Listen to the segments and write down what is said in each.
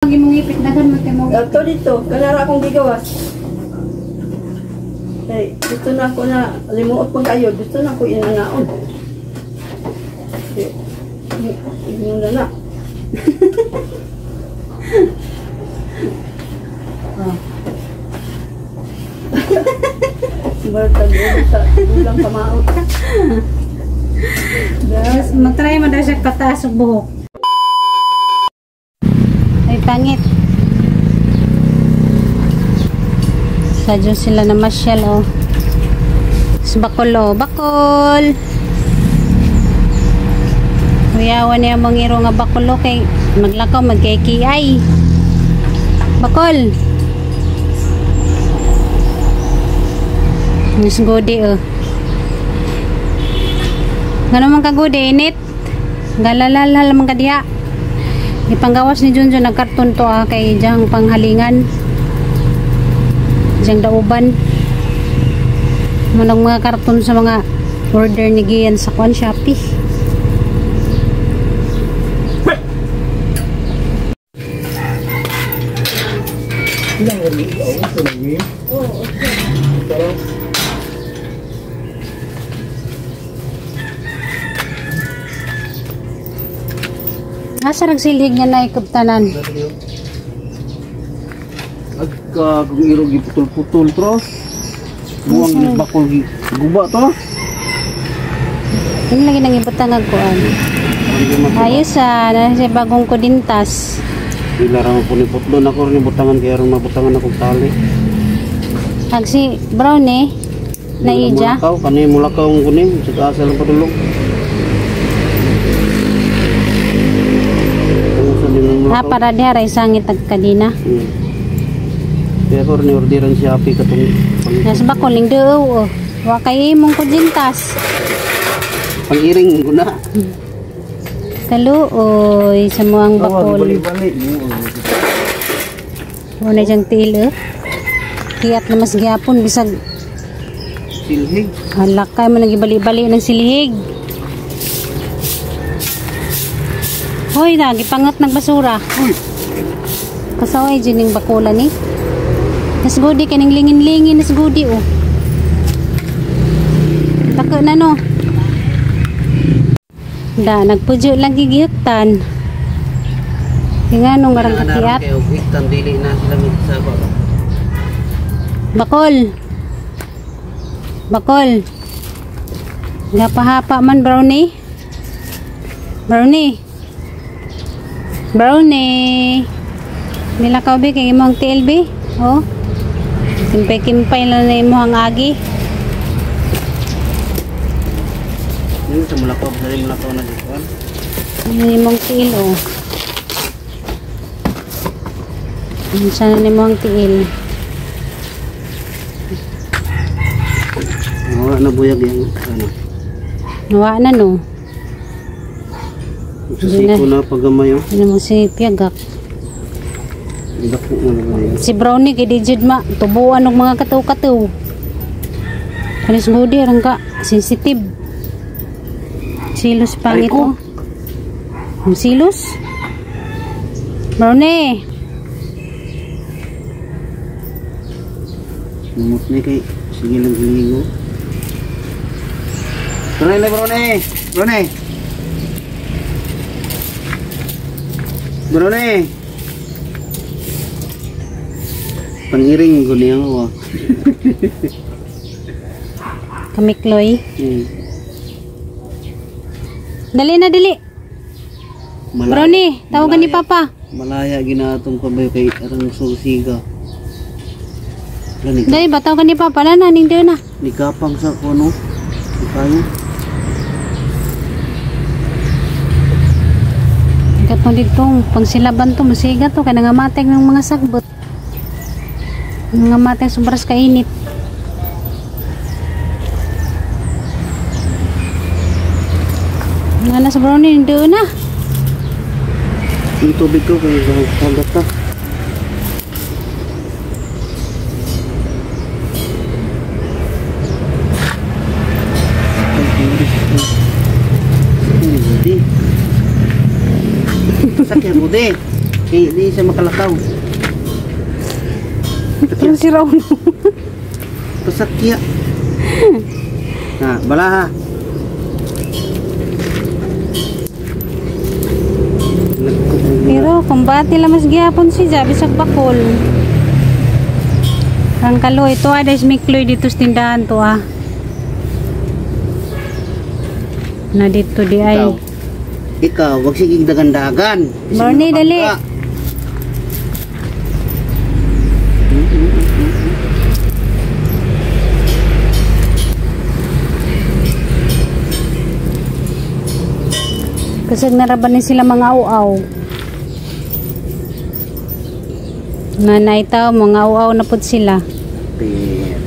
Ang imong ipit, daghan man kay mo. Ato dito, kanara akong gigawas. Hey, gusto na ako na limuot pang kayo, gusto na ako inanaon. Ingon na na. Oh. Bartag sa ulang pamaot. Dos, matry mo daw siya pataas og buhok. Ay, pangit. Sa Diyos sila na masyal, oh. Sa bakol, oh. Bakol! Kuyawan niya mong iro nga bakol, oh. Kay maglakaw, magkikiay. Bakol! Miss Godi, oh. Gano man ka Godi, init. Galalala man ka diha. Ipanggawas ni Junjun nagkarton to ah, kay diyang panghalingan. Diyang dauban. Manang mga karton sa mga order ni Gian sa kwan Shopee. Asa nagsilhig niya na ikabtanan? Agka kung irog giputol-putol tro. Buwang ni bakol guba to. Ano lagi nang ibutang agkuan? Ayos ah, na siya bagong kudintas. Pila ra mo puniputlon ako ni butangan kay aron mabutangan akong tali. Ag si Brown eh. Naija. Mulakaw kani mulakaw ang kunin sa asa lang padulong. Ha, para diha ra isangit ag kadina. Kaya ko ni orderan si Shopee katong Nas bakol ning duo. Oh. Wa kay imong kudintas. Pangiring ko na. Kaluoy sa muang bakol. Balik-balik. Wala diyang tiil eh. Kiyat na mas gyapon bisag silhig. Halakay mo nagibali-bali ng silhig. Hoy na, gipangat ng basura. Uy. Kasaway dyan yung bakula ni. Nasgudi kaning lingin-lingin nasgudi oh. Tako na no. Da, nagpudyo lang gigihuktan. Nga nung garang kakiat. Dili na sila magsaba. Bakol. Bakol. Gapahapa man brownie. Brownie. Brownie. Nilakaw be kay imong TLB. Oh. Kimpay-kimpay lang na imong agi. Yung sa mulakaw, dali mulakaw na dito. Ano imong tiil oh. Unsa na nimong tiil? Wala na buyag yung ano. Nawa na no. Sisiko na paggamay oh. Ano mo si Piagak? Dako na ba. Si Brownie kay di jud ma tubuan og mga kataw-kataw. Kanis gudi rang ka sensitive. Silos pangit oh. Ang silos. Brownie. Lumot ni kay sige lang iligo. Brownie, Brownie. Brownie. Brownie. Pangiring ko niya oh. Kamikloy. Dali na dali. Brownie, tawagan ni Papa. Malaya ginatong kabayo kay arang susiga. Dali ba tawagan ni Papa na ning na. Nikapang sa kono. Kayo. Katong dito pangsilaban to masiga to kay nangamatay ng mga sagbot. Nangamatay sobras kainit. Nga na sa Brownie doon na. Yung tubig ko kay hagat ta. Sakit budi. Kay di siya makalakaw. Ang si Raul. Pasakya. Na, bala ha. Pero kumbati lang mas gihapon si Ja bisag bakol. Ang kaloy to ah, dahil mikloy dito sa tindahan to ah. Na dito di ay. Ikaw, wag sige dagan-dagan. Barney, dali. Kasi naraban ni sila mga uaw. Nanay tao, mga uaw na pud sila. Per.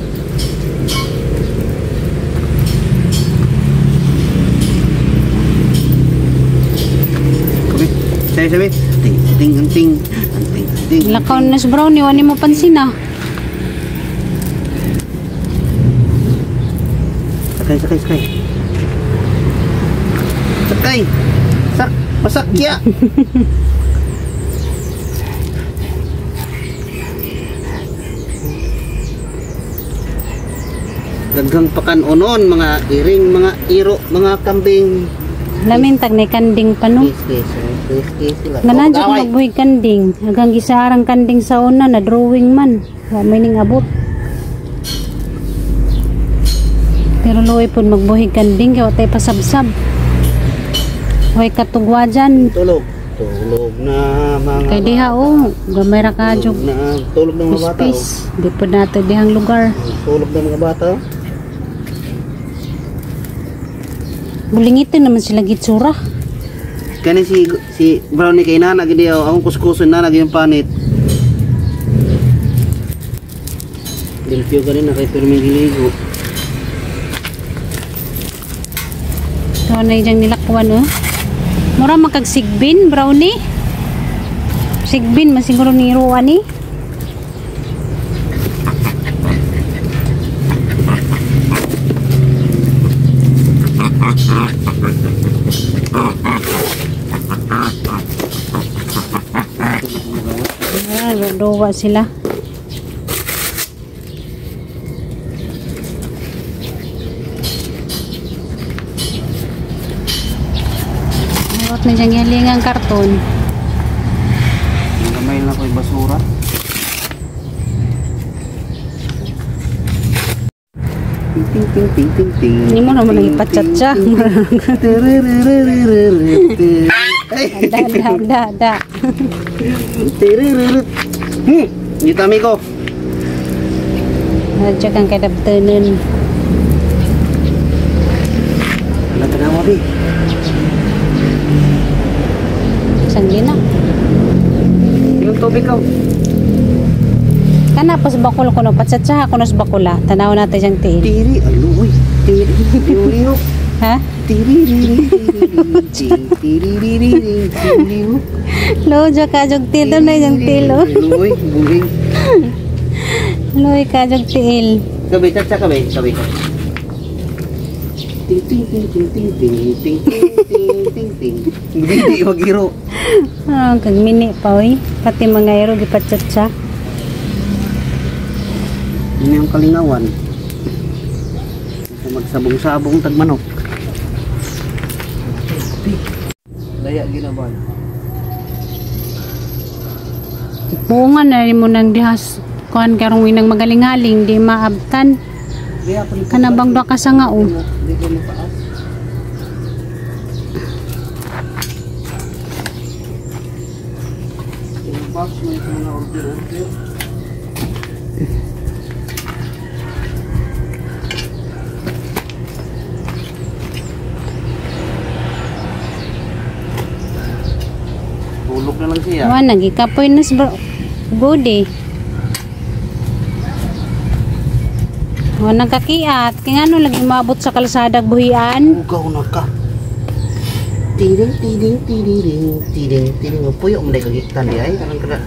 Sabi, sabi, sabi. Ting, ting, ting, ting, ting. Lakaw na si Brownie, wala mo pansin ah. Sakay, sakay, sakay. Sakay. Sak, pasakya. Daghang pakanonon, mga iring, mga iro, mga kambing. Lamin tag na kanding pa no. Kiss, kiss, kiss, kiss sila. Ganahan Oh, jud gaway. magbuhi kanding. Hanggang gisarang kanding sa una na drawing man. Wa may ning abot. Pero luoy pud magbuhi kanding kay wa tay pasabsab. Way katugwa dyan. Tulog. Tulog na mga Kay diha oh, gamay ra ka Tulog jud na, tulog ng mga bata. Oh. space. Di pud nato dihang lugar. Tulog ng mga bata. Oh. Bulingitin naman sila gitsura. Kani si si Brownie kay nana gid diha, akong kuskuson nana gyud yung panit. Limpyo ganin na kay pirming giligo. Ito na yung nilakwan oh. Mura makagsigbin, brownie. Sigbin, masiguro ni Ruan ni. Ah, duwa sila. Marot na diyang hilingang karton. Ang gamay lang ko'y basura. Ting ting ting ting ting ting. Hindi mo naman ting, nang ipachatsa. ting, ting. Tiririririririr. Ay. Da, da, da, da. Tiriririr. Dito amigo. Nadya kang kadabtanan. Wala tanawa bi. Sangli na. Ilang tubig ka? Kana pas bakul ko no, patsatsa ko no sa bakula. Tanaw natin siyang tiil. Tiri, aluy. Tiri, tiri, Ha? tiri, tiri, tiri, Lo, jo ka jog tiil na yung tiil. Oh. Luoy, buhing. Loy ka jog tiil. Gabi, tsatsa ka gabi, gabi. Ting ting ting ting ting ting ting ting ting ting ting. Hindi magiro. Ah, kag mini pa oy. Pati mga ero gipatsatsa. Yun yung kalingawan. Sa magsabong-sabong tagmanok. Laya ginaban. Bunga na rin mo nang dihas kuan karong inang magaling-aling di maabtan. Kanabang duha ka sa nga oh. Hindi ko mataas. Yung box may mga order-order. Tulog na lang siya. Wa nagikapoy na sa good eh. Wa nang kakiat. Kaya ngano lagi maabot sa kalsadag buhian. Ugaw na ka. Tiring, tiring, tiring, tiring, tiring. Puyo mo na kagitan di ay. Anong kada?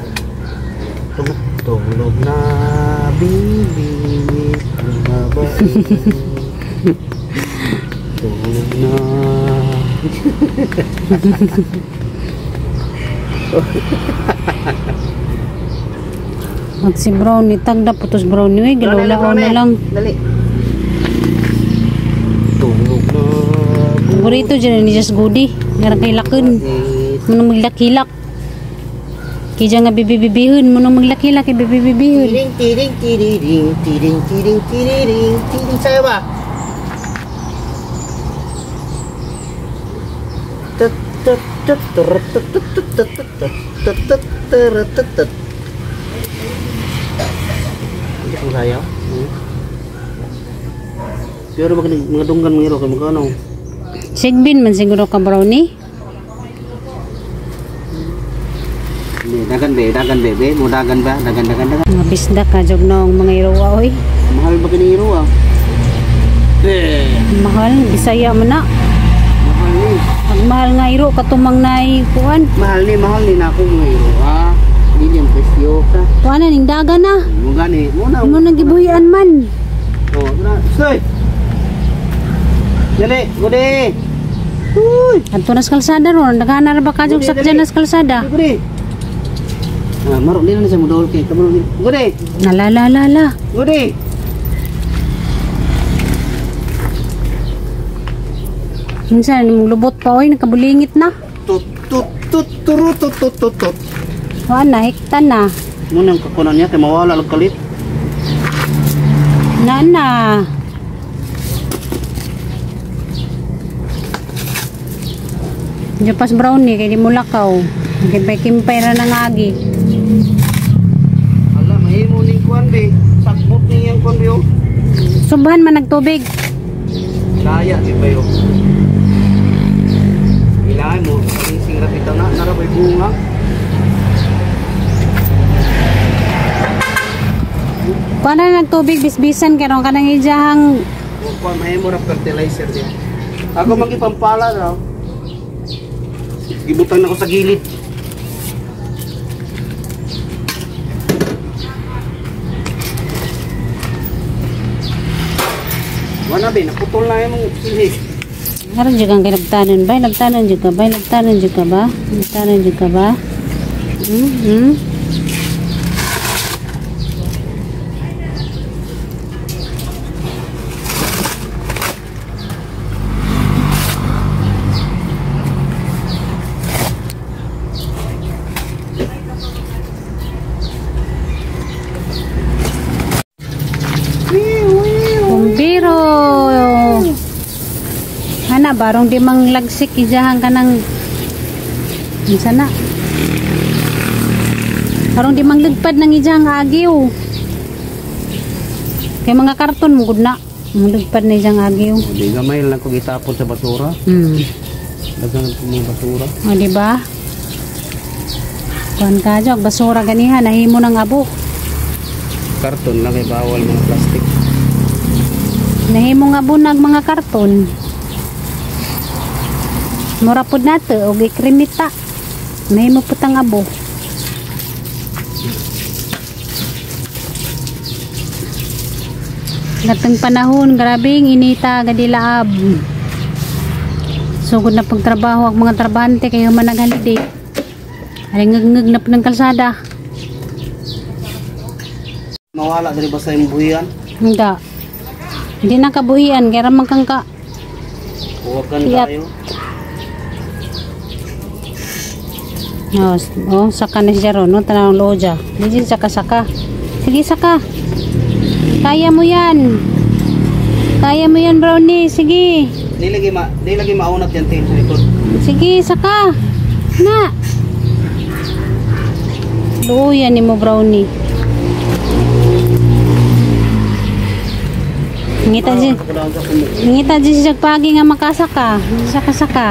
Tulog, tulog na, baby. Babae. Tulog na. At si Brownie, tagda putos Brownie. Uy, galulaon na lang. Dali. Tulog na. Paborito dyan ni Just Goody. Nga kay lakon. Munong maglakilak. Kaya nga bibibibihon. Munong maglakilak, bibibibihon. Tiring tiring tiring tiring tiring tiring tiring sayo ba? Tut tut tut tut tut tut tut tut tut tut tut tut tut. Hindi ko sayaw. Pero mga mga dunggan mga iro kay magkano? Sigbin man siguro ka Brownie. Hindi, dagan be, dagan be, be, mo dagan ba? Dagan dagan dagan. Mga bisda ka jog noong mga irowa oy. Mahal ba kini iro ah? Eh, Mahal, Bisaya man na. mahal ni. Ang mahal nga iro katumang nay kuan. Mahal ni na ako mga iro ah. Hindi ang presyo ka. Kuan na ning daga na. Mo gani, mo na. Mo nang gibuhian man. Oh, na. Stoy. Dali, gudi. Uy, Adto nas kalsada ron, dagana ra ba ka jog sakyan nas kalsada. gudi. Ah, maro ni na siya mo dol kay kamaro ni. Gudi, Nalalalala. gudi. Minsan nimong lubot pa oy, nakabulingit na. Tut tut tut turu tut tut tut tut. Kuan na hekta na. Mo nang kakunan niya kay mawala lang kalit. Na na. Diyo pas brownie kay di mo lakaw. Kimpay-kimpay ra nang agi. Ala, mahimo ning kuan be. Sakbot niyang kuan be oh. Subahan man nagtubig. Kaya di ba yo? Ilahan mo, sing rapita na, narabay bunga. Kuan na nagtubig bisbisan karon kanang ijahang Kuan mahimo ra fertilizer diya. Ako magipampala raw. Gibutang na ko sa gilid. Wala be, naputol na yung silhi. Aron jud kang kinabtanan ba? Nagtanan jud ka ba? Nagtanan jud ka ba? Nagtanan jud ka ba? Bumbiro. Ana barong di manglagsik ijahan ka ng unsa na? Barong di manglagpad ng ijahang agiw. Kay mga karton mo gud na. Manglagpad na ijahang agiw. O, di gamay lang ko gitapon sa basura. Daghan ko mga basura. O, di ba? Kuan ka jog basura ganiha nahimo ng abo. Karton lang kay bawal mga plastic. Nahimo nga bunag mga karton. Mura pud nato og ikrimita. Nahimo pud ang abo. Gatang panahon, grabe ang inita gadilaab. Sugod na pagtrabaho ang mga trabahante kayo man nag-holiday. Ay ngag na ng kalsada. Mawala diri ba sa imong buhian? Hindi. Hindi na kabuhian kaya ramang kang ka. Huwagan Iyat. tayo. Oh, oh, saka na siya ron, no? Tanawang loja. Hindi saka saka. Sige, saka. Kaya mo yan. Kaya mo yan, Brownie. Sige. Di lagi maunat yan tayo sa likod. Sige, saka. Na. Luya ni mo, Brownie. Ngita si ngita di siya pagi nga makasaka. Saka saka.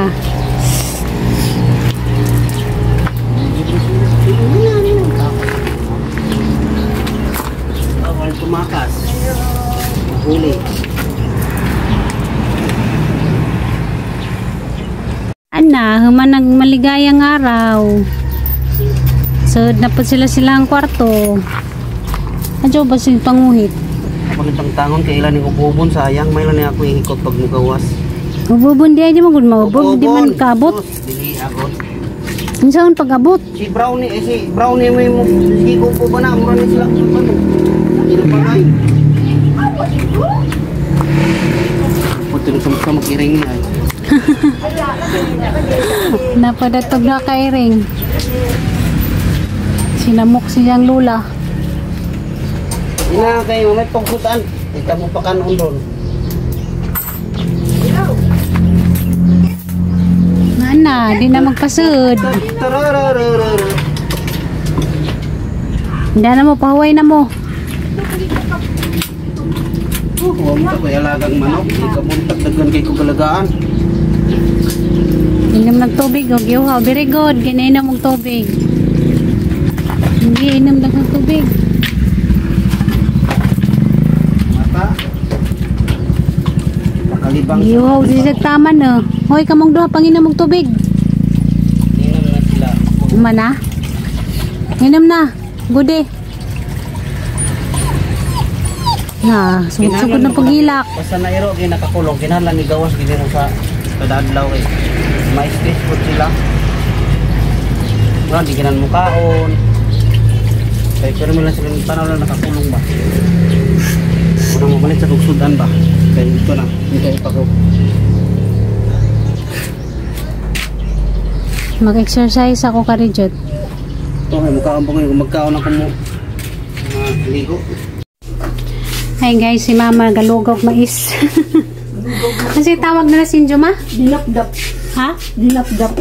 Bawal tumakas. Huli. Ana, human nagmaligayang araw. So, na po sila silang kwarto. Adyo ba sila panguhit? Pangitang tangon kay ilan ni ubobon sayang may lang ni ako ihikot pag mugawas. Ubobon di ay di mo gud maubog, di man kaabot. Sus, dili agot. Unsaon pag-abot? Si Brownie, eh, si Brownie may mo, sige ko po ba na, mura na sila kung ano. Ilapangay. Puto nung sa makiring niya. Eh. Napadatog na kay ring. Sinamok siyang lula. Ina kayo, may pagkutan. Kita mo pa kanon doon. Nana, di na magpasud. Tararararara. Hindi na mo, pahuway na mo. Huwag mo ko alagang manok. Hindi ka muntag daghan kay kugalagaan. Inom ng tubig, og yuhaw. Very good. Ginainom og tubig. Hindi, inom lang ng tubig. Mata. Nakalibang. Yuhaw, di siya tama no. Hoy, kamong duha, panginom og tubig. Inom na sila. Mana? Inom na. Good eh. Na, sugod-sugod na pagilak. Basta na iro kay nakakulong kinahanglan ni gawas gid nila sa kada adlaw kay may stress pud sila. Wala di kinan mukaon. Kay pero mo lang sila ni tanaw lang nakakulong ba. Unang mo sa sudan ba. Kay ito na, hindi kayo pag Mag-exercise ako karijot. Ito kay mukaon pa ngayon, magkaon ako mo. Mga ligo. Hi guys, si Mama galugog mais. Kasi tawag na si Juma? Dinapdap. Ha? Dinapdap.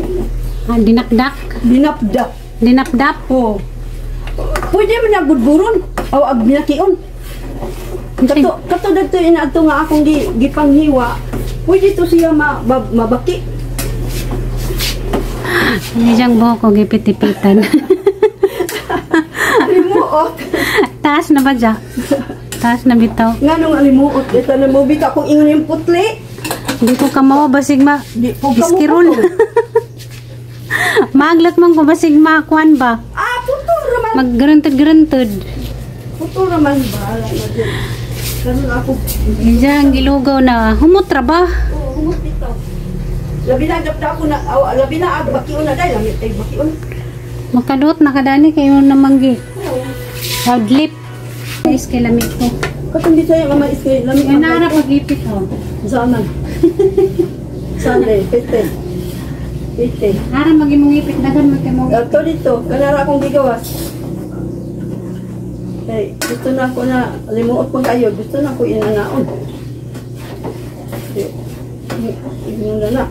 Ah, dinakdak? Dinapdap. Dinapdap? Oo. Pwede man na gudguron. Aw ag binakion. Kato kato dagto inaadto nga akong gi, gipanghiwa. Pwede to siya ma, mabaki. Hindi siyang buhok ko gipit-ipitan. Alimuot. Taas na ba dya? Taas na bitaw. Nganong alimuot ito na mo bitaw kung ingon yung putli. Hindi ko kamawa basig ma. Di po kamo Iskirol. putol. Maaglat man ko basig makuan ba? Ah, putol raman. Maggrunted-grunted. Putol raman ba? Ala na dyan. Karon ako. Diyan, gilugaw na. Humutra ba? Oo, humot bitaw. Labi na gapda ako na aw, labi na ag bakion na dai lamit ay bakion. Makaduot na kadani kayo namanggi. Oo. Adlip. Guys, kay lamig ko. Katong Bisaya nga mais kay lamit. Yan na pag-ipit oh. Saan man? Saan eh? Pete. Pete. Hara magimong ipit daghan mo kay mo. Ato dito, kanara akong gigawas. Kay gusto na ako na limuot man kayo, gusto na ako inanaon. Ingon na na.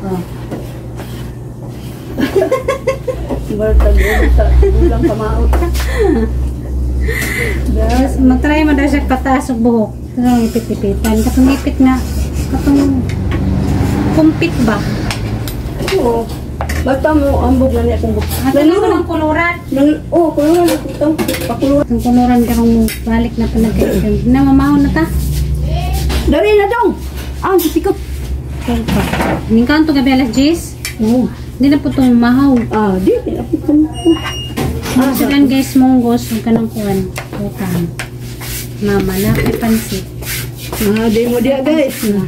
Oh. Bartag sa ulang pamaot. Yes, matry mo daw siya pataas og buhok. Katong ipit-ipitan. Katong ipit nga. Katong kumpit ba? Oo. Basta mo ambog na niya akong buhok. Ato na ko ng kuluran. Nang, oh, kuluran ako ito. Pakuluran. Ang kuluran karong balik na pa nagkaisip. Na mamahon na ta. Dari na dong! Ah, sikap. Kulpa. Ning kanto gabi alas 10. Oo. Hindi na po itong mahaw. Ah, di. Pinapit Ah, silang guys, munggos. Huwag ka ng kuwan. Utang. Mama na, kay pansit. Ah, di mo diya guys. Na.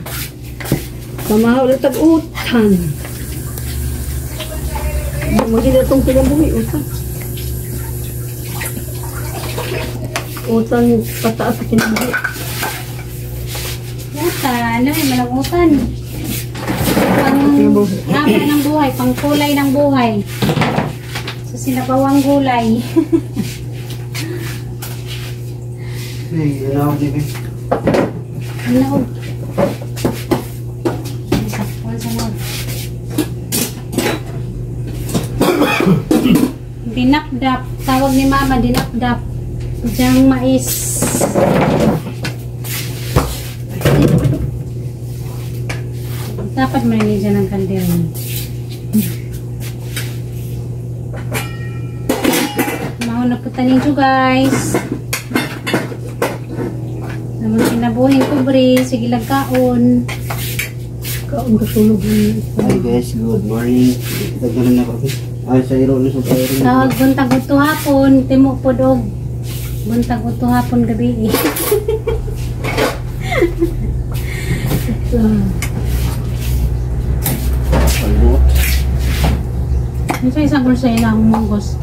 Pamahaw na tag-utan. Di mo gina itong pinambuhi, utan. Utan pataas sa kinabuhi. Utan. Ay, malang utan. Pang haba ng buhay, pang kulay ng buhay. Sa sinabawang gulay. Hey, ano ako di Ano? Isa, wala sa loob. Dinapdap. Tawag ni Mama, dinapdap. Diyang mais. Dapat marinig dyan ang kaldero. Mauna po tanin guys. Naman kinabuhin ko, bre. Sige lang kaon. Kaon katulog ni. Hi guys, good morning. Dagdagan na ako. Ay, sa iro ni sa iro. Tawag buntag udto hapon, timo po dog. Buntag udto hapon gabi eh. Isa isang bulsa ilang munggos.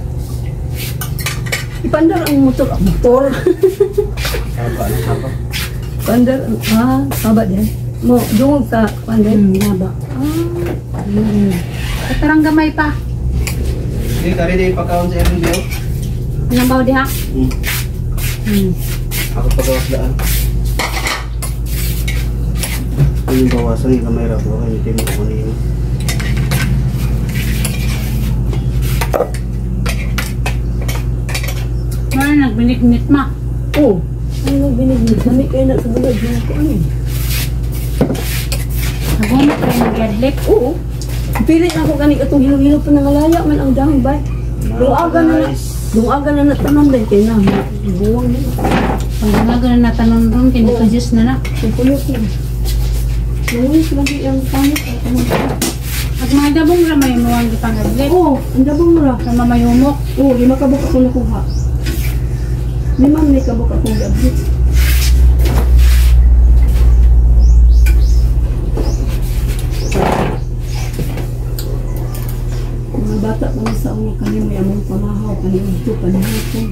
Ipandar ang motor. Ang motor. Haba na haba. Pandar ang, haba din. Mo, dungog sa pandar. Haba. Katarang gamay pa. Hindi, kari di pagkaon sa Erin Dio. Anong baw diha? Ako pagawas daan. Yung bawasan yung kamay ra ko kay hindi mo ko nino. Wala nagbiniknit ma. Oh, ano binignit? Kami kayo na sa bulad na ako ano. Nagumot kayo nagladlip. Oo. Pili na ako gani itong hilo-hilo pa nangalaya man ang dahon bay. Lungaga na na. Lungaga na natanom dahil kay na. Buwang na. Pag nga na natanon ron, kinikadyos na na. Ang kuyot na. Nangulit lagi ang panit. At mga dabong ramay mo ang gipangadlip. Oo, ang dabong ra. Sa mamayumok. Oo, 5 kabuk ako nakuha. 5 may kabuk akong giabot. Mga bata pa sa una kani may among pamahaw, kani udto, kani hapon.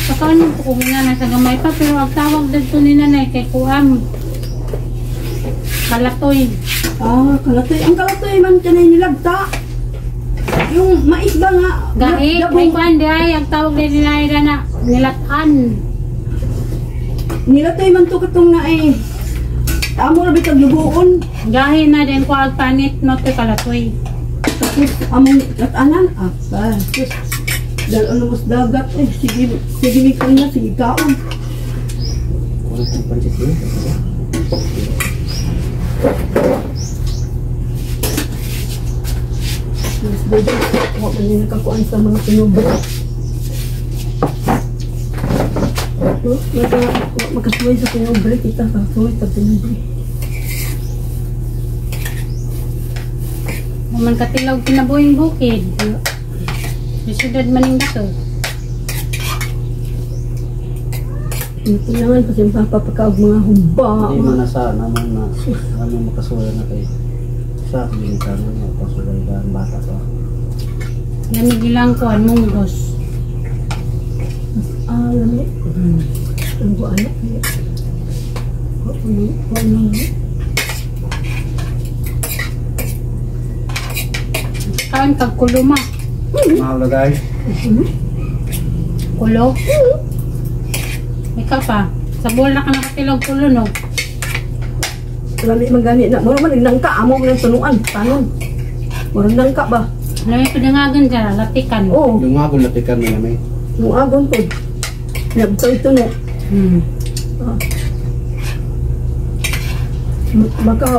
Pakaon mo ko nga nasa gamay pa, pero ang tawag dito ni nanay kay Kuam. Kalatoy. Ah, kalatoy. Ang kalatoy man kanay nilagta. Yung mais ba nga? Gahi, may kuan di ay, ang tawag ni nanay na nilatan. Nilatoy man to katong na ay. Amo ra bitag lubuon. Gahi na din ko ang panit no te kalatoy. Tapos among latanan. Ah, sus. Dahil ano mas dagat eh. Sige, sige mi na, sige kaon. Kulang ang pansit niya. Mas dito, wa man ni nakakuan sa mga pinubre. No, makasuway sa pinubre, kita kasuway sa pinubre. Human katilaw kinabuhing bukid. May syudad maning dato. Kailangan kasi papapakaog mga humba. Hindi man nasa naman na ano makasuway na kay sa binitang makasuway daan bata pa. Lamig ilang kuan munggos. Ah, lamig. Ang buwan na. Ano? Kaon kag kulo ma. Mahal na guys. Kulo? Ikaw pa. Sa buwan na ka nakatilog kulo no. Lami man gani na. Mura man nangka amo man ang tunuan, tanon. Mura nangka ba? Lami padangagan dyan, latikan. Oo, Yung nga kung latikan mo yan eh. yung agon po. Nabtaw ito no. Ah.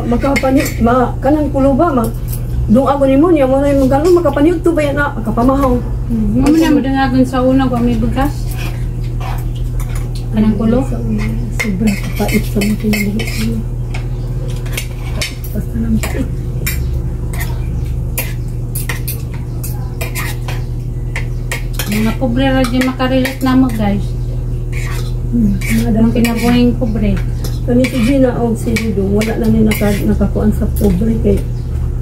Makapani ma kanang kulo ba ma dung agon nimo niya mo na yung magano makapaniud to ba yan na makapamahaw. Mo na madangagan sa una kung may bugas. Kanang kulo. Sa una, sobra kapait sa mga kinabuhi ko. Basta lang pait. Mga pobre ra di makarelate na mo guys. Mga Ang kinabuhing pobre. Kani si Gina o si Dudong, wala na ni nakakuan sa pobre kay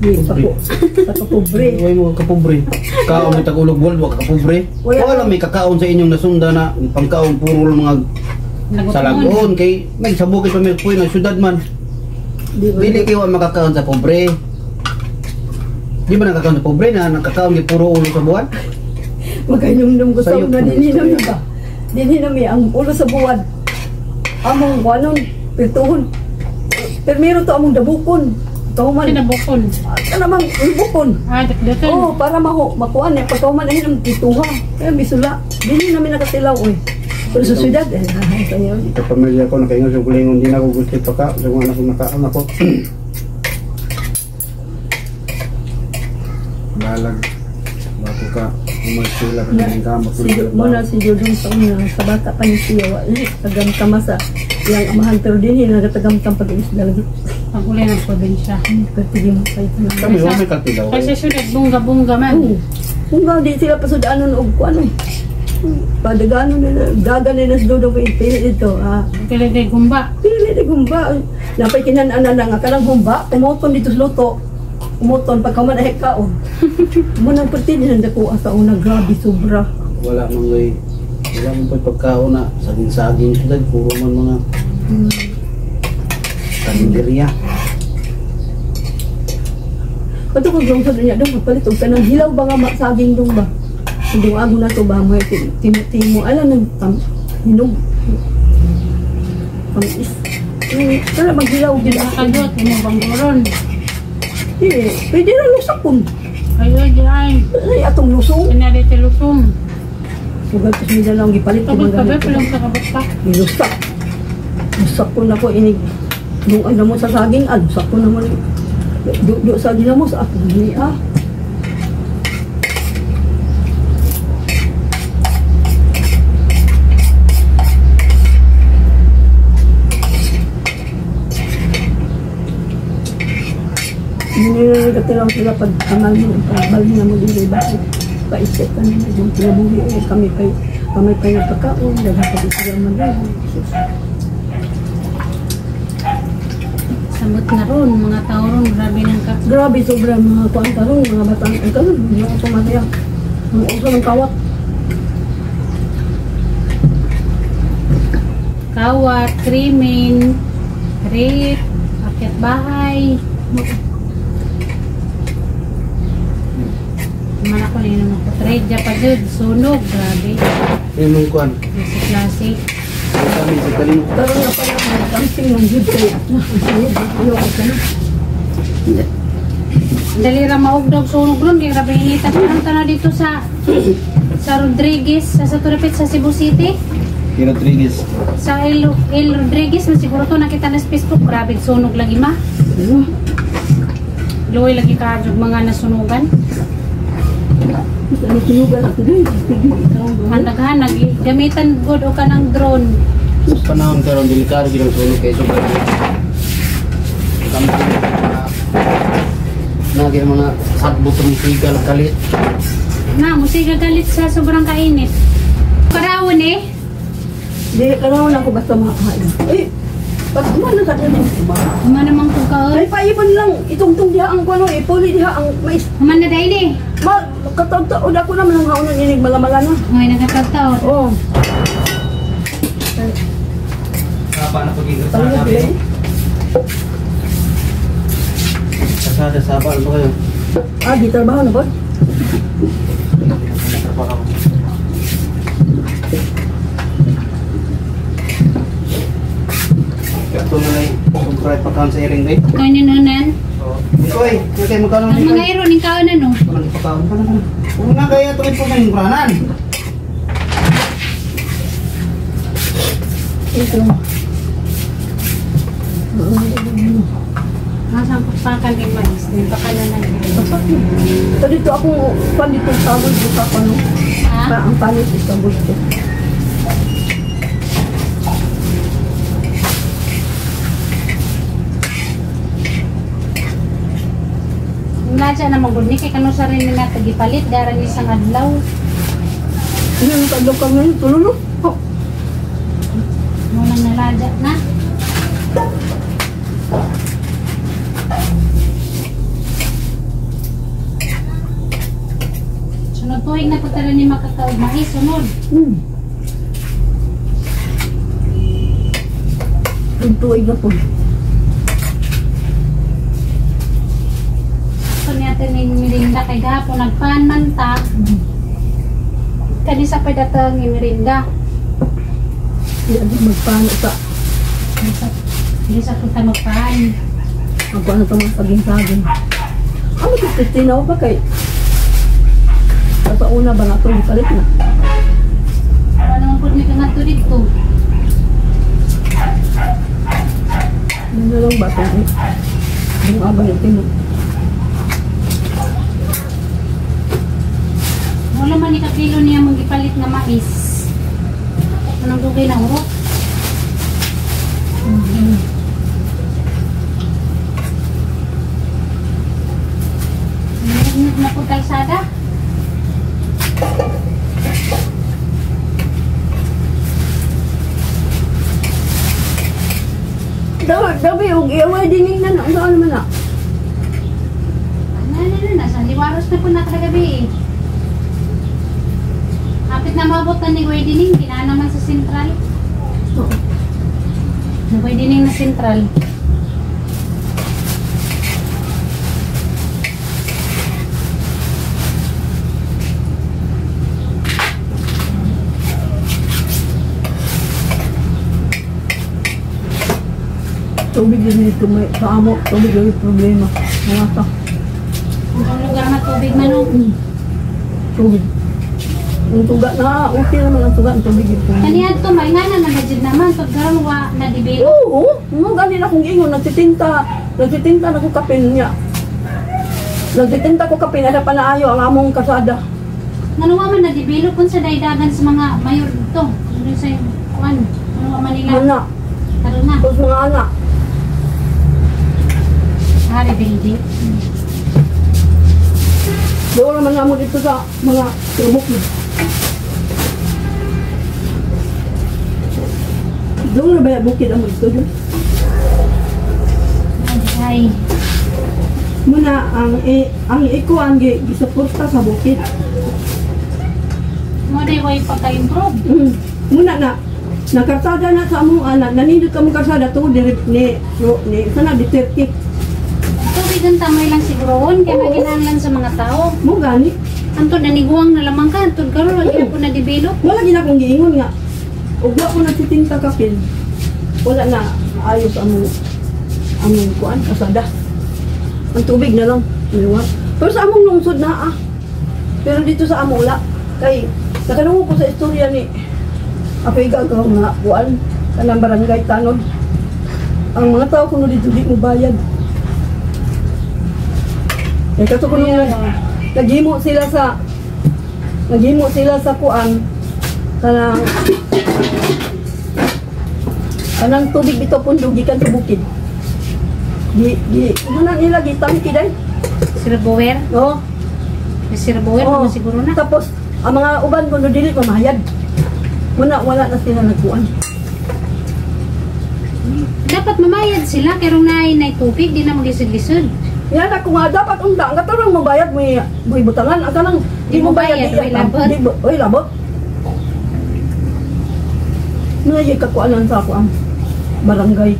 di pa ko sa kapobre. Uy mo kapobre. Kaon ni Tagulog world wa kapobre. Wala. Wala may kakaon sa inyong nasunda na pangkaon puro lang mga salagon kay may sa bukid pa may puy na syudad man. Di ba? Dili kayo ang makakaon sa pobre. Di ba nakakaon sa pobre na nakakaon gi puro ulo sa buwan? Magkainumdum ko sa Sayop una, mo, dinhi na mi istorya. ba? Dinhi na mi ang ulo sa buwan. Among kuanon, pirtuhon. Pero to among dabukon. Kauman. Kinabukon. Kanamang lubukon. Ah, dakdakan. Oo, para makuan eh. Pagkauman ay ng pituha. Kaya misula. Dinhi namin nakatilaw eh. Pero sa syudad, eh, sayo. Sa pamilya ko nakaingon sa gulingon din ako gusto paka sa mga anak ko nakaon ako. Lalag bago ka umagsila ka ng kamot Si, muna si Dudong sa una, sa bata pa ni siya, wala, tagamtama sa iyang amahan, pero din nagatagamtam pag-isda lagi. Pag-uli ng probinsya. Katigim pa ito na. Kami wa may katilaw. Kasi syudad bungga-bungga man. Oo. Kung nga, di sila pasudaanon og kuan eh. Padaganon nila, dagan nila sa Dudong kay pili dito. Ah, Pili kay gumba. pili di gumba. Napay kinananan na nga kanang humba, tumuton dito sa luto. Umuton pagka man ay kaon. Mo nang perti din dako sa una, grabe sobra. Wala man gay. Wala man pa'y pagkaon na saging-saging sila, puro man mga karinderya. Kato kog lungsod niya dong magpalit og kanang hilaw ba nga saging dong ba. Dong ago na to ba mo timo ala nang hinog. Pang-is. Kala maghilaw gid Dili ka kadot imo bangguron. Eh, pwede ra lusakon. Ayo di ay. Ay atong lusong. Kinari ti lusong. Sugal to sila lang gipalit Tapos kabe pulang sa kabot pa. Nilusak. Lusak ko na ko inig. Nung ano mo sa saging, ah, lusak ko na mo. Du sa ginamo sa ako ni ah. Nilagay lang sila pag amal mo, pag na mo dili ba? Paisip ka nila yung kinabuhi eh, kami pa nagpagkaon, daghang sila man rin. Samot na ron, mga tao ron, grabe ng ka. Grabe sobra mga kuan karon, mga batang ang karon, mga sumataya. Ang uso ng kawat. Kawat, krimen, rape, akyat bahay. Man ako na naman ko. Trade pa dyan, sunog, grabe. Yung mong kuan. Sa klase. Kami sa talino. Karon na pala mga kamsing ng jud kay na ang sunog, ayaw ko kana. Dali ra maugdog sunog ron, kaya grabe inita. Anong tanaw dito sa Rodriguez, sa Turapit, sa Cebu City? Kay Rodriguez. Sa El Rodriguez, na siguro to nakita na sa Facebook, grabe sunog lagi ma. Luoy lagi ka jud mga nasunugan. Nasunugan ako din. Ang daghan gamitan gud o kanang drone. Sa panahon karon delikado gid ang sunog kay sobrang kampo. Nagi mga sagbot ng sigal kalit. Na, musiga galit sa sobrang kainit. Karawon eh. Di karawon ako basta makain. Eh, pag umano sa diyan ba? Human naman kung kaon. Ay paibon lang itungtong diha ang kuno, ipuli diha ang mais. Human na dahil eh. Ma, katawtaon ako naman ang haunan inig malamala na. Ngay nagkatawtaon. Oo. Saba na pagiging Talaga sa eh. Kasada saba ano ba kayo? Ah, di trabaho na ba? Trabaho. Kato na lang, sobra pagkaon sa iring day. Kainin nunan. Ikoy, kaya magkano Ang mga iro ning kaon ano. Walang pagkaon pa naman. Una kaya ito po ng branan. Ito. Nasa pakan din mais, di pa ka na nag. Ito dito ako, pan dito tawag dito ako no. Ha? Ang palit ito gusto. Wala siya na magud ni kay kano sa rin nila tagipalit dara ni sang adlaw. Hindi ka adlaw ka ngayon, tulo. Oh. Mo nang naladya na. Sunod tuig na po tala ni makakaog mais sunod. Yung tuig na po. Ito niya ning merinda kay gahapon nagpan man ta. Kani sa pay datang merinda. Hindi ako magpaano sa Hindi sa punta magpan. Magpaano ito mga saging-saging. Ano ito, Christina ba kay? Sa una ba na ito, palit na? Wala naman po ni kang ato dito. Ano na lang ba ito? Yung abang ito. Wala man ni kakilo niya manggipalit nga mais. Anong dugay na urot? Na po kalsada. Dabi, og iaway din na na. Saan man na? 2 na po na kagabi eh. Hapit na maabot na ni Wedding, kinaan naman sa Central. Oo. Wedding na Central. Tubig din dito may sa amo, tubig lang yung problema. Mga ta. Ang lugar na tubig man oh. Tubig. Ang tuga na, okay naman ang tuga, ang tubig dito. Kaniya to, may nga na nabudget naman. Pag karon wa na develop. Oo, mo gani na akong ingon, nagtitinta, nagtitinta na ko kape niya. Nagtitinta ko kape na pa naayo ang among kasada. Ngano man na develop kung sa daydagan sa mga mayor dito. Ano sa kuan? Ano man nila? Ana, Karon na. tapos mga anak. Hari building. Doon naman namo dito sa mga bukid. Doon na ba yung bukid ang dito doon? Ay. Muna ang iko ang gisuporta sa bukid. Mo day way pagka-improve. Muna na nakarsada na sa among anak, nanindot ka mong karsada to ni ni ni sana di 30. Tubig ang tamay lang siguroon kay maginahanglan sa mga tao. Mo gani. Antod naniguang na lamang ka, antod karon wala po na develop. Wala gid akong giingon nga. Ug wa ko nagtitinta kapin. Wala na ayos among among kuan kasada. Ang tubig na lang. Niwa. Pero sa among lungsod na ah. Pero dito sa amo wala. Kay nakanungo ko sa istorya ni Apoy gagaw nga kuan kanang barangay tanod. Ang mga tao kuno dito di mo bayad. Kay kato kuno naghimo sila sa kuan kanang kanang tubig dito pundo gikan sa bukid. Di di ano na nila gitangki day. Sirbower, No. sirbower Oo. mo siguro na. Tapos ang mga uban kuno dili mamayad. Muna wala na sila nagkuan. Dapat mamayad sila kay rong naay nay tubig di na maglisod-lisod. Yan ako nga dapat unta ang katarong mobayad may may butangan ang kanang di mo bayad Di mo bayad, oy, labot. di oy labot. Nayay kakuanan sa ako ang barangay.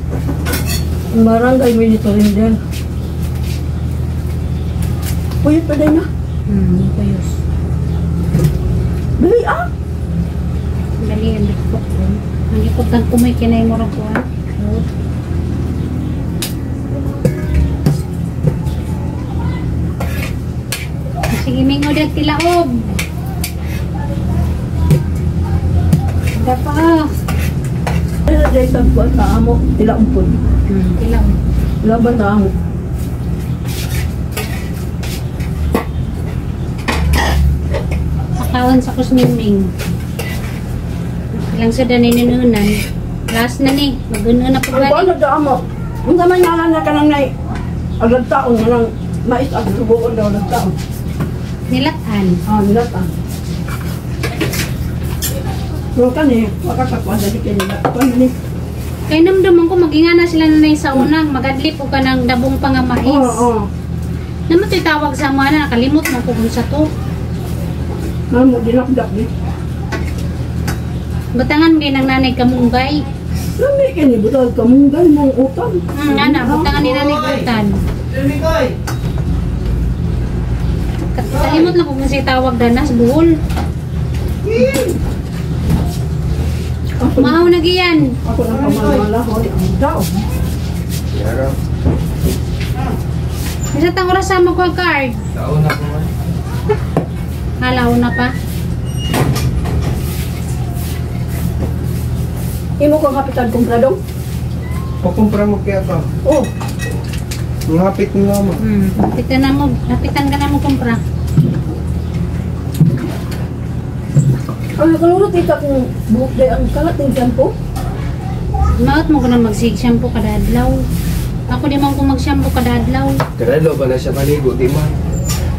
Ang barangay may dito rin din. Puyot pa din na. Kuyos. Dali ah. Dali ang likot. Ang likot ng kumoy kinay mo rin kuan. Sige, mingo dag tilaob. Dapa. Ay, dahil sa kuan sa amo, tilaumpon. Tilaob. Laban na amo. Pakawan sa kusmingming. Ilang sa daninunan. Last na ni. Maguno na po Ang kuan balik. na amo. Unsa man nga na kanang nay agad taon nga nang mais ang subuon daw ng taon. Nilatan. Ah, nilatan. Pero kani, makakakuan na di kay nila. Kuan ni. Kay namdaman ko maginga na sila nanay sa unang magadlip o ka ng dabong pangamais. Oo, oo. Naman to'y tawag sa mga na nakalimot mo kung sa to. Mamo dinakdak di. Butangan gay ng nanay kamunggay. Lami kay ni butag kamunggay mong utang. Nana, butangan ni nanay kutan. Kalimot lang kung siya tawag danas, buhol. Ako, Mahaw na giyan. ako nang pamamala hoy ang tao. Isa tang oras sa mo card. Taon na ko man. Halaw na pa. Imo kang kapitan kumpradong? Pakumpra mo kaya ka. Oh, Ngapit nga mo. Hapitan na mo, hapitan ka na mo kumpra. Ang nakaluro tita kung buhok day ang kalat ng shampoo. Maot mo ko na magsig shampoo kada adlaw. Ako di man ko mag-shampoo kada adlaw. Karelo ba na siya maligo, di man?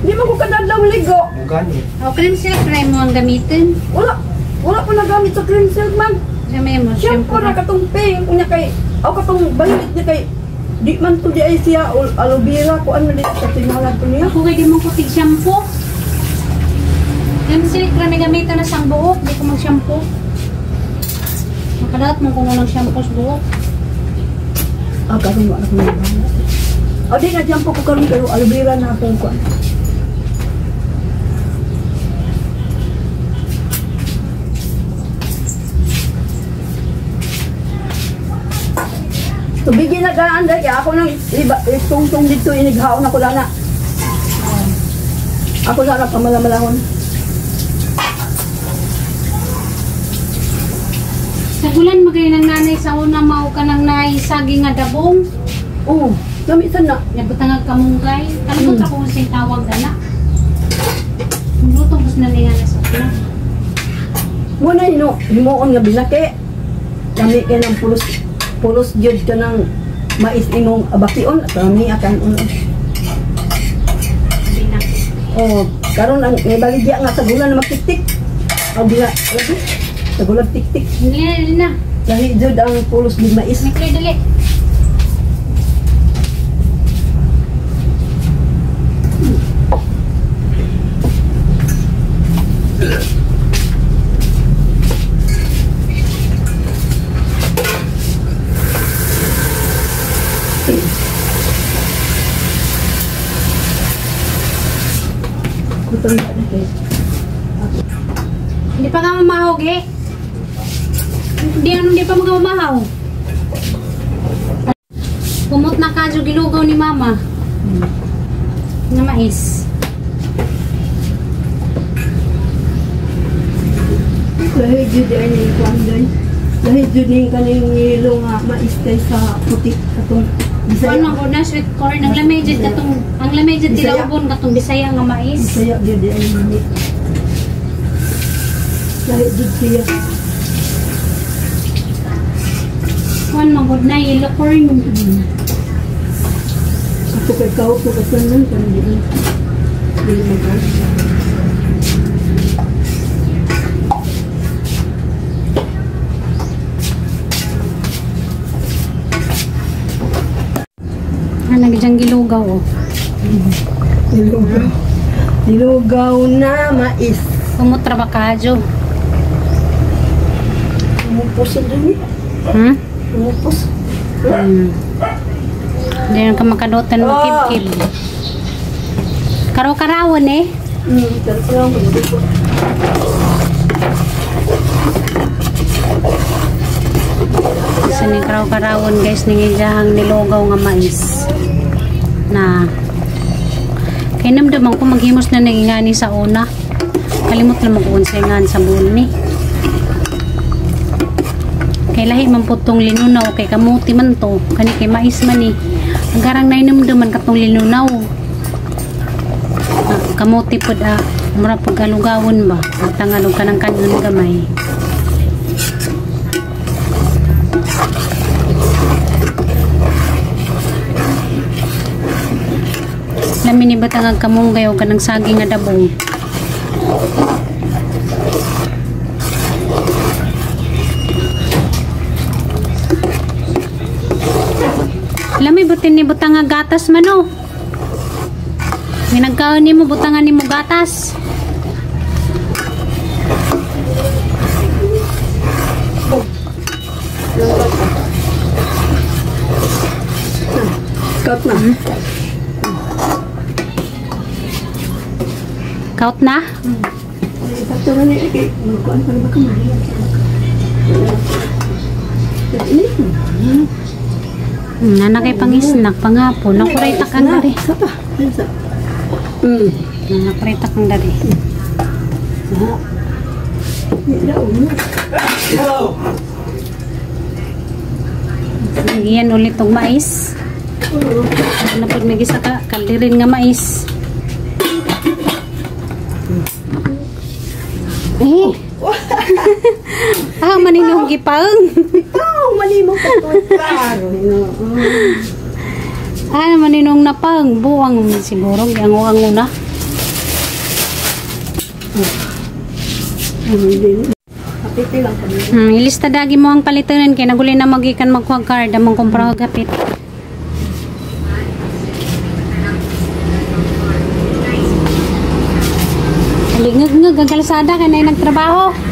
Di man ko kadadlaw ligo. Mugani. O cream silk cream mo ang gamitin. Wala. Wala ko nagamit sa cream silk man. Sa may mo Shampoo na katong pink unya kay aw katong violet niya kay Di man to di ay siya aloe vera kuan man di sa tingalan ko niya. Ako kay di mo ko tig shampoo. Yan sila kami gamitan na sang buhok, di ko mag-shampoo. Makadaot mo kung walang shampoo sa buhok. Ah, karon wala ko na. O di na shampoo ko karon pero aloe vera na akong kuan. Tubigin na gaan dahil kaya ako nang tungtong dito inighaon ako lana. Ako lana pamalamalahon. Sagulan magay ng nanay sa una mao ka nang naisagi nga dabong. Oo, dami na. Nabutang ang kamunggay. Kalimot ako kung siyang tawag na. Luto ko na niya na sa una. Muna hino, himuon nga binaki. Kami kay ng pulos pulos jud ka ng mais imong abakion kami akan uno. Oh, karon ang may baligya nga sa gulan na magtiktik. O bila lagi sa gulan tiktik. Dili na. Lahi jud ang pulos gid mais. May dali. Hindi pa ka mamahaw, ge? Hindi pa mamahaw. Kumot na kadyo gilugaw ni mama. Na mais. Lahi jud ay ni kuan day. Lahi jud ning kaning ngilo nga mais kay sa puti katong Bisaya. Ano ko na sweet corn ang lamay jud katong ang lamay jud tilawbon katong Bisaya nga mais. Bisaya jud ay ni. Lahi jud siya. Kuan man gud na yellow corn. Ato kay kaw ko kasanan kan di. Dili man ka. Nagyang gilugaw oh. Gilugaw. Gilugaw na mais. Kumutra ba kadyo? Kumupos na din eh. Hmm? Kumupos. Hindi na ka makadotan mo kip-kip. Karaw-karawon eh. Karaw-karawon. Sa ni karaw-karawon guys, nangijahang nilugaw nga mais. Na kay namdaman ko maghimos na nagingani sa una. Kalimot na mag-unsay ngan sa buon ni. Kay lahi man po tong linunaw kay kamuti man to, kani kay mais man ni. Ang garang nainumduman katong linunaw. Kamuti pod mura pag alugawon ba, magtangalog ka ng kanon gamay. Lami ni batang ang kamunggay o kanang saging nga dabong. Lami butin ni butang nga gatas man o. May nagkaon ni mo butangan ni mo gatas. Cut na. Kaut na? Sakto na niya. Kay, magkuhan pa na ba ka? Nana kay pang-snack, panghapon. Nakuray takang dari. Sa pa. Nakuray takang dari. Iyan ulit og mais. Ano pag nagisa ka, kaldirin nga mais. Eh. Ah, maninong gipang. Ikaw, maninong klaro. Ah, maninong napang. Buwang siguro. Giango-ango na. Ilista dagi mo ang palitanan. Kaya naguli na magikan magkuha card. Among kumpra gapit. Lingag-ngag ang kalsada kay na nagtrabaho.